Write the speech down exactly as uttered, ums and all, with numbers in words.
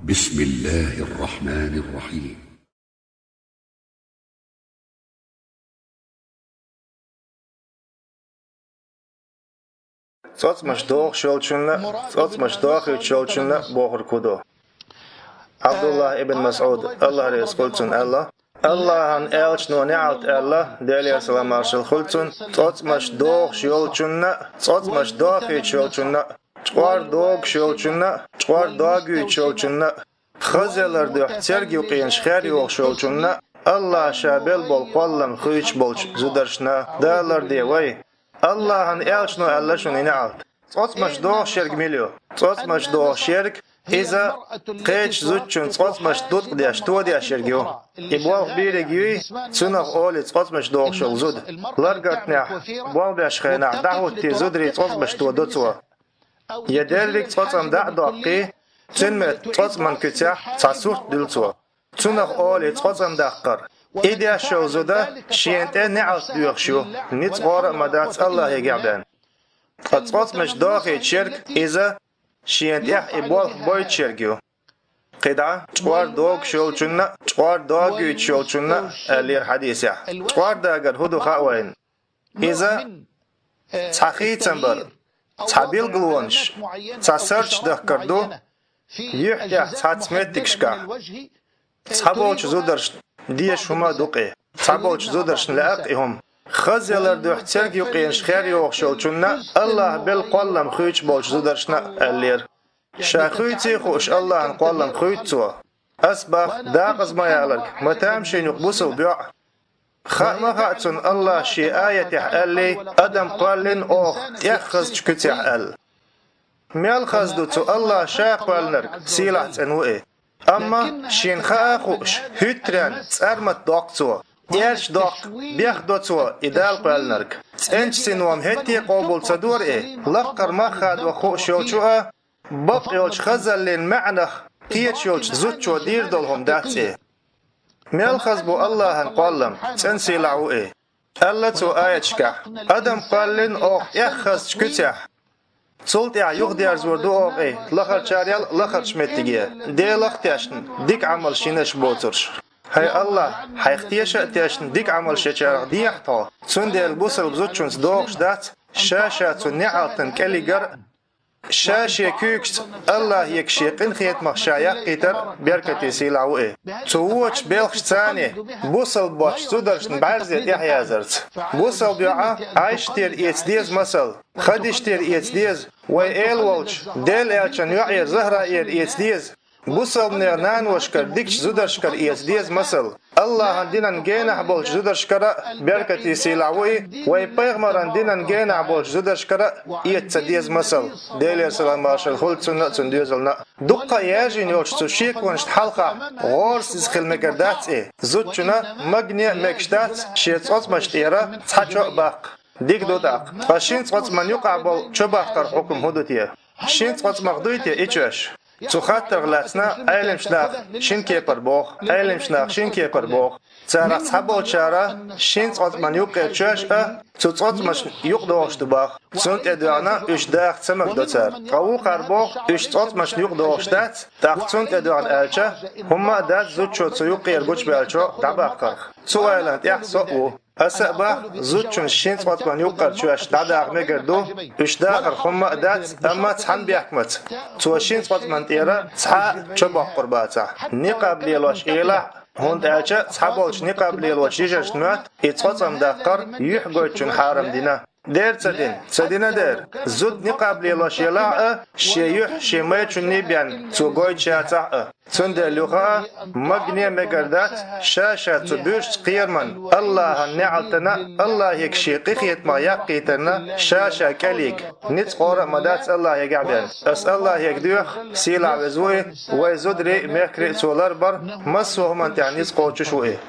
بسم الله الرحمن الرحيم. ЦӀоцӀмаш дохуш йолчунна, цӀоцӀмаш дохуьйтуш йолчунна бохург хӀун ду? Абдуллах ибн Масъуд, Аллах реза хуьлда цунна, аьлла: Аллахьан элчано неӀалт аьлла, Делера салам-маршалла хуьлда цунна, цӀоцӀмаш дохуш йолчунна, цӀоцӀмаш дохуьйтуш йолчунна, чкъор догуш йолчунна, чкъор догуьйтуш йолчунна, хаза ялар дуьхьа церг юкъенаш хер йохуш йолчунна, Аллахьа ша белла болу кхоллам хуьйцуш болчу зударшна. Дала ларде вай. Аллахьан элчано аьлла шуна и неӀалт. ЦӀоцӀмаш дохуш ерг мила ю? ЦӀоцӀмаш дохуш ерг иза кхечу зудчун цӀоцӀмаш дуткъадеш, тодеш ерг ю. И болх бийриг юй, цунах олий цӀоцӀмаш дохуш йолу зуда. Ларгартнехь, болх беш хенахь дӀахӀуттий зударий цӀоцӀмаш тодо цо. Я дерриг цӀоцӀам дӀа а доккхий, цуьнан метта цӀоцӀман куьцехь цхьа сурт дуьллу цо. Цунах олий цӀоцӀам даккхар. И деш йолу зуда шена тӀе неӀалт доьхуш ю, ницкъ гӀора а ма дац Аллахьегахь бен. Ткъа цӀоцӀмаш дохуьйтуш ерг иза шена тӀехь и болх бойтуш ерг ю. КхидӀа, чкъор догуш йолчунна, чкъор догуьйтуш йолчунна, аьллера хьадисехь. Чкъор дагар хӀун ду хаьа вайна? Иза цхьа хийцам бар, цхьа билгалонаш, цхьа сурташ дахкар ду, юьхь тӀехь цхьацца меттигашкахь. Цхьаболчу зударшна деша хӀума а ду-кх и. Цхьаболчу зударшна лаьа-кх и хӀума. Хаза ялар дуьхьа церг юкъенаш хер йохуш йолчунна Аллахьа белла кхоллам хуьйцуш болчу зударшна а, аьллера. Ша хуьйций а хууш Аллахьан кхоллам хуьйцу цо. Ас боху, декъаза ма яларг, ма тамашийна ю-кх бусалба йоӀ. Хаьа ма хаьа цунна Аллахьа шен аятехь аьллий: «Адам кхоьллина оха тӀех хазачу куьцехь», аьлла. Мел хаза ду цу Аллахьа ша кхоьллинарг, сийлахь цӀена ву и. Амма шена хаа а хууш, хӀуьттаренна цӀармат доккху цо, эрча доккху, бехдо цо и Дала кхоьллинарг. ЦӀеначу синома хӀетте а къобал ца дора и, лаккхара мах хадо хууш йолчо а, бакъ йолчу хазаллин маьӀнах кхеташ йолчу зудчо дийр долу хӀума дац и. Мел хаза бу Аллахьан кхоллам, цӀена сийлахь ву и. Аьлла цо аяташкахь: «Адам кхоьллина оха тӀех хазачу куьцехь. Цул тӀаьхьа юхадерзор ду оха и, лахарчарел а лахарчу меттиге, Делах а тешна, дика Ӏамалш йинарш боцурш». ХӀай Аллахь, хьайх теша а тешна, дика Ӏамалш ечарах дехьа тхо. Цундела бусалба зудчуьнца догӀуш дац ша-ша цу неӀалтан кӀелигар а, ша шен куьйгашца Аллахьега шен къинхетамах ша яккхийтар а беркате сийлахь ву и. Цу вочу белхашца бусалба боцчу зударшна бӀаьрзе тӀехьаязарца. Бусалба йоӀа Ӏайшатера эца деза масал, хадиштера эца деза, вай эла волчу Делан элчан йоӀера Захраера эца деза. Бусалбанера наношкара, дикачу зударшкара эца деза масал. Аллахьан динан генахь болчу зударшкара а беркате сийлахь ву и, вай пайхамаран динан генахь болчу зударшкара а эца ца деза масал. Делера салам-маршалла хуьлда цунна а, цуьнан доьзална а. Дуккха а яьржина йолчу цу шеконашна хьалха гӀорасиз хила мегар дац и. Зудчунна магане а мегаш дац шен цӀоцӀмаш тӀера цхьа чо а баккха. Дика ду тӀаккха. Ткъа шина цӀоцӀман юкъахь болу чо баккхаран хьукам хӀун ду те? Шина цӀоцӀмах дуй те и чоьш? Цу хаттарх лаьцна Ӏеламчу наха шина кепара боху, Ӏеламчу наха шина кепара боху. Царах цхьаболчара шина цӀоцӀман юккъера чоьш а цу цӀоцӀмашна юкъадогӀуш ду боху. Цунна тӀедоьгӀна уьш даха ца магадо цара. Ткъа вукхара боху, уьш цӀоцӀмашна юкъадогӀуш дац, тӀаккха цунна тӀедоьгӀна аьлча, хӀумма а дац зудчо цу юккъера гучубаьллачо дӀабаккхарх. Цу ойланна тӀехь со а ву. Аса а боху, зудчунна шина цӀоцӀман юккъера чоьш дӀадаха мегар ду, уьш дахарх хӀумма а дац, амма цхьана бехкамца. Цо шина цӀоцӀман тӀера цхьа а чо боккхур бацахь. Никъаб лелош элахь а, хӀунда аьлча цхьаболчу никъаб лелочу йижаршна моьтту и цӀоцӀам даккхар юьхь гойтучунна хьарам дина. Дера ца дина, ца дина дера. Зуда никъаб лелош елахь а, шен юьхь шен майрачунний бен цо гойтуш яцахь а. Цундела юха а магане а мегар дац ша-ша цу буьрсачу кхераман Аллахьан неӀалтана, Аллахьега шен къинхетамах яккхийтарна ша-ша кӀелига. Ницкъ гӀора а ма дац Аллахьегахь бен. Ас Аллахьега доьху, сийлахь веза ву и, вай зударий а, мехкарий а цо ларбар, массо а хӀуманна тӀехь ницкъ кхочуш ву и.